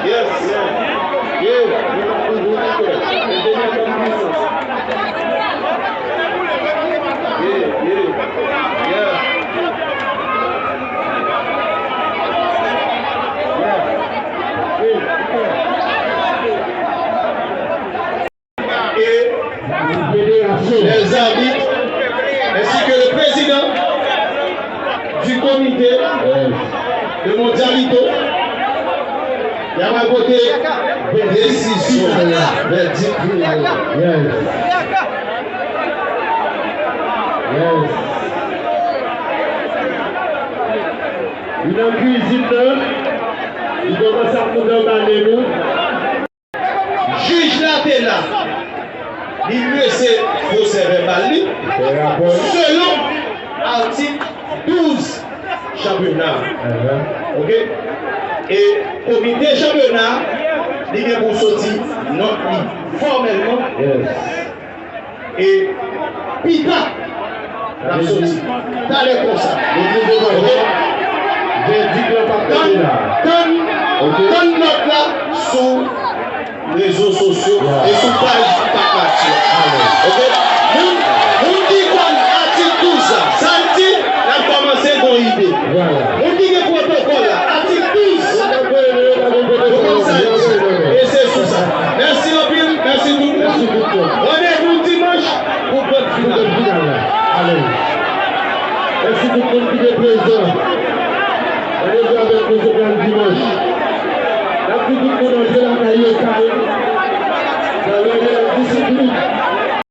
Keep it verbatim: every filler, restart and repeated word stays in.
Yes. Yeah. Yeah, yeah. Yeah. Yeah. Yeah. Et les arbitres, ainsi que le président du comité de Mondialito, y a voté décision, verdict. Yes. Yes. Li nan kuizin nan, li kòmanse ap moute anba nen nou. Jij la te la, li drese pwosè vèbal li, selon atik douz chanpyona. Oke? E komite chanpyona, li gen pou soti nòt li fòmèlman. E pita, n ap soti talè konsa. Oke? Tann, tann, tann nòt la sou rezo sosyo e sou paj Takmati an. Oke? Moun, moun ki konn atik douz la, sa l di, n ap kòmanse gon ide. Moun ki gen pwotokòl la, atik douz, nou konn sa l di. E se sou sa. Mèsi anpil, mèsi tout moun. Randevou dimanch pou grann final. Mèsi tout moun ki te prezan. Randevou avèk nou se grann dimanch. N ap di tout moun antre lakay yo kalm. Nan lòd e nan disiplin.